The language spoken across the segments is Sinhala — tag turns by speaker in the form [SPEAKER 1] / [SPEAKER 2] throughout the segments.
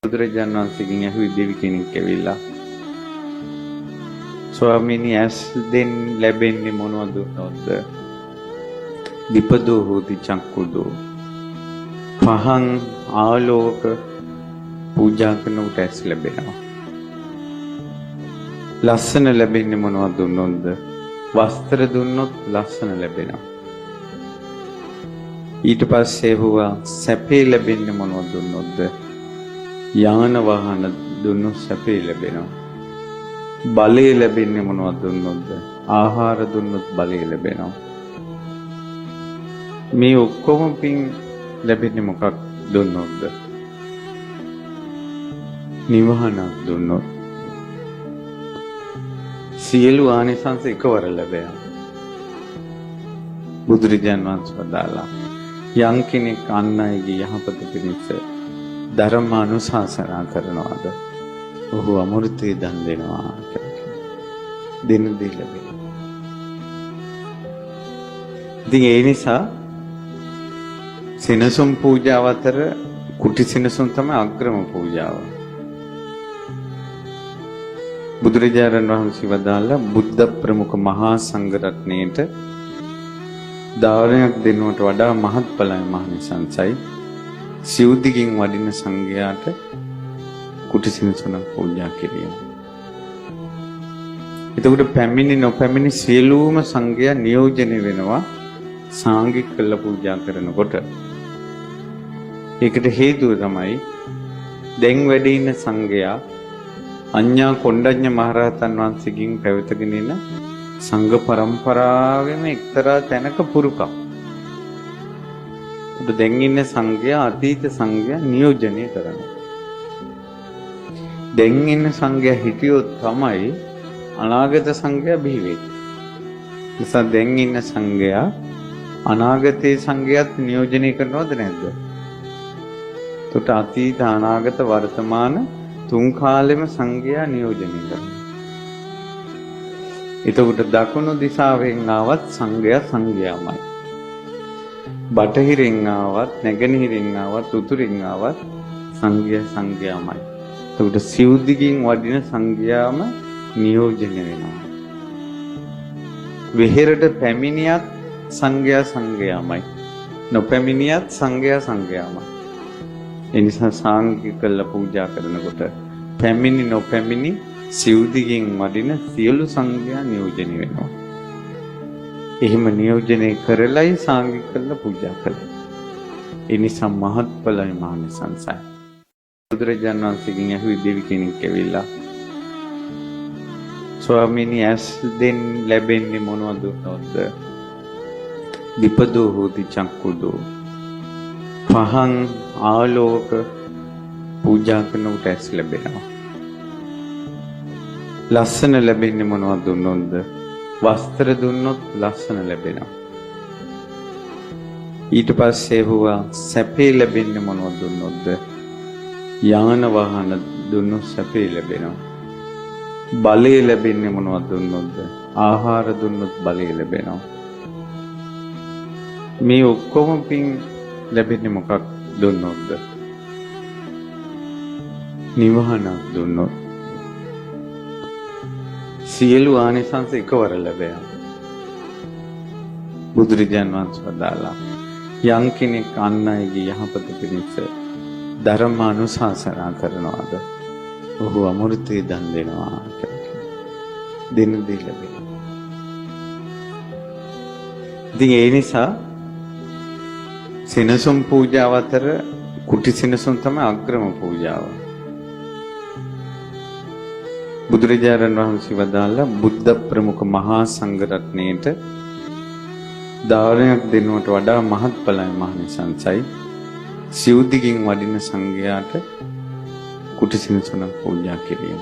[SPEAKER 1] බුදුරජාණන් වහන්සේගෙන් ඇහුවේ දෙවි කෙනෙක් ඇවිල්ලා, ස්වාමීනි ඇස් දෙන් ලැබෙන්නේ මොනවද දුන්නොත්ද? දීපදෝ හෝති චක්කුදෝ. පහන් ආලෝක පූජා කරනකොට ඇස් ලැබෙනවා. ලස්සන ලැබෙන්නේ මොනවද දුන්නොත්ද? වස්ත්‍ර දුන්නොත් ලස්සන ලැබෙනවා. ඊට පස්සේ ඇහුවා සැපේ ලැබෙන්නේ මොනවද දුන්නොත්ද? යාන වාහන දුන්නොත් සැපේ ලැබෙනවා. බලය ලැබෙන්නේ මොනවද දුන්නොත්ද? ආහාර දුන්නොත් බලය ලැබෙනවා. මේ ඔක්කොම පින් ලැබෙන්නේ මොකක් දුන්නොත්ද? නිවහනක් දුන්නොත්. සියලු ආනිසංස එකවර ලැබෙනවා. බුදුරජාන් වහන්සේ වදාළා යම් කෙනෙක් අන් අයගේ යහපත පිණිස ධර්ම අනුශාසනා කරනවාද ඔහු අමෘතය දන් දෙනවා කියලා. දෙන දේ ලැබෙනවා. ඉතින් ඒ නිසා සෙනසුන් පූජාව අතර කුටි සෙනසුන් තමයි අග්‍රම පූජාව. බුදුරජාණන් වහන්සේ වදාළා බුද්ධ ප්‍රමුඛ මහා සංඝ රත්නයට දානයක් දෙනුවට වඩා මහත්ඵලයි මහානිසංසයි සිව් දිගින් වඩින සංඝයාට කුටි සෙනසුනක් පූජා කිරීම. එතකොට පැමිණි නොපැමිණි සියලුම සංඝයා නියෝජනය වෙනවා සාංගික කළ පූජා කරනකොට. ඒකට හේතුව තමයි දැන් වැඩ ඉන්න සංඝයා අඤ්ඤා කොණ්ඩඤ්ඤ මහරහතන් වහන්සේගෙන් පැවතගෙන එන සංඝ පරම්පරාවෙම එක්තරා තැනක පුරුකක්. ඔබ දැන් ඉන්න සංඝයා අතීත සංඝයා නියෝජනය කරනවා. දැන් ඉන්න සංඝයා හිටියොත් තමයි අනාගත සංඝයා බිහි වෙන්නේ. නිසා දැන් ඉන්න සංඝයා අනාගතයේ සංඝයාත් නියෝජනය කරනවද නැද්ද? එතකොට අතීත අනාගත වර්තමාන තුන් කාලෙම සංඝයා නියෝජනය කරනවා. එතකොට දකුණු දිශාවෙන් ආවත් සංඝයා සංඝයාමයි. බටහිරින් ආවත් නැගෙනහිරින් ආවත් උතුරින් ආවත් සංඝයා සංඝයාමයි. එතකොට සිව් දිගින් වඩින සංඝයාම නියෝජනය වෙනවා. වෙහෙරට පැමිණියත් සංඝයා සංඝයාමයි. නොපැමිණියත් සංඝයා සංඝයාමයි. ඒ නිසා සාංගික කළ පූජා කරනකොට පැමිණි නොපැමිණි සිව් දිගින් වඩින සියලු සංඝයා නියෝජනය වෙනවා. එහෙම නියෝජනය කරලයි සාංගික කරලා පූජා කළේ. ඒ නිසා මහත්ඵලයි මහානිසංසයි. බුදුරජාණන් වහන්සේගෙන් ඇහුවේ දෙවි කෙනෙක් ඇවිල්ලා, ස්වාමීනි ඇස් දෙන් ලැබෙන්නේ මොනවද දුන්නොත්ද? දීපදෝ හෝති චක්කුදෝ. පහන් ආලෝක පූජා කරනකොට ඇස් ලැබෙනවා. ලස්සන ලැබෙන්නේ මොනවද දුන්නොත්ද? වස්ත්‍ර දුන්නොත් ලස්සන ලැබෙනවා. ඊට පස්සේ ඇහුවා සැපේ ලැබෙන්නේ මොනවද දුන්නොත්ද? යාන වාහන දුන්නොත් සැපේ ලැබෙනවා. බලය ලැබෙන්නේ මොනවද දුන්නොත්ද? ආහාර දුන්නොත් බලය ලැබෙනවා. මේ ඔක්කොම පින් ලැබෙන්නේ මොකක් දුන්නොත්ද? නිවහනක් දුන්නොත්. සියලු ආනිසංස එකවර ලැබෙනවා. බුදුරජාන් වහන්සේ වදාළා යම් කෙනෙක් අන් අයගේ යහපත පිණිස ධර්ම අනුශාසනා කරනවාද ඔහු අමෘතය දන් දෙනවා කියලා. දෙන දේ ලැබෙනවා. ඉතින් ඒ නිසා සෙනසුන් පූජාව අතර කුටි සෙනසුන් තමයි අග්‍රම පූජාව. බුදුරජාණන් වහන්සේ වදාළා බුද්ධ ප්‍රමුඛ මහා සංඝ රත්නයට දානයක් දෙනුවට වඩා මහත්ඵලයි මහානිසංසයි සිව් දිගින් වඩින සංඝයාට කුටි සෙනසුනක් පූජා කිරීම.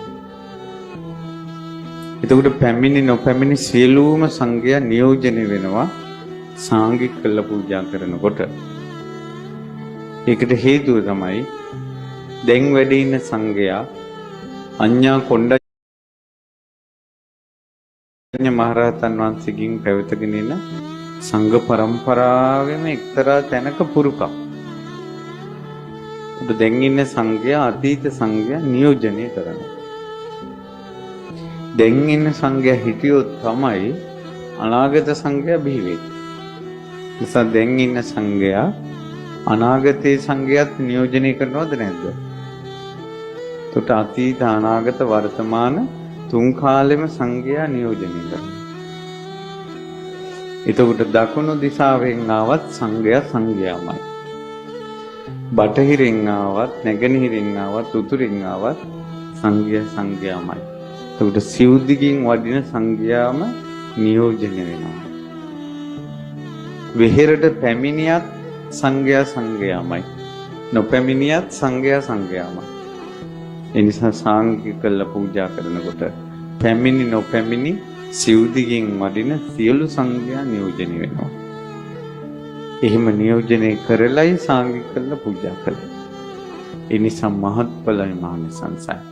[SPEAKER 1] එතකොට පැමිණි නොපැමිණි සියලුම සංඝයා නියෝජනය වෙනවා සාංගික කළ පූජා කරනකොට. ඒකට හේතුව තමයි දැන් වැඩ ඉන්න සංඝයා අඤ්ඤා කොණ්ඩඤ්ඤ මහරහතන් වහන්සේගෙන් පැවතගෙන එන සංඝ පරම්පරාවෙම එක්තරා තැනක පුරුකක්. ඔබ දැන් ඉන්න සංඝයා අතීත සංඝයා නියෝජනය කරනවා. දැන් ඉන්න සංඝයා හිටියොත් තමයි අනාගත සංඝයා බිහි වෙන්නේ. නිසා දැන් ඉන්න සංඝයා අනාගතයේ සංඝයාත් නියෝජනය කරනවද නැද්ද? එතකොට අතීත, අනාගත, වර්තමාන තුන් කාලෙම සංඝයා නියෝජනය කරනවා. එතකොට දකුණු දිශාවෙන් ආවත් සංඝයා සංඝයාමයි. බටහිරින් ආවත්, නැගෙනහිරින් ආවත්, උතුරින් ආවත් සංඝයා සංඝයාමයි. එතකොට සිව් දිගින් වඩින සංඝයාම නියෝජනය වෙනවා. වෙහෙරට පැමිණියත් සංඝයා සංඝයාමයි. නොපැමිණියත් සංඝයා සංඝයාමයි. ඒ නිසා සාංඝික කළා පූජා කරනකොට පැමිණි නොපැමිණි සිව් දිගින් වඩින සියලු සංඝයා නියෝජනය වෙනවා. එහෙම නියෝජනය කරලයි සාංඝික කළා පූජා කළේ. ඒ නිසා මහත්ඵලයි මහානිසංසයි.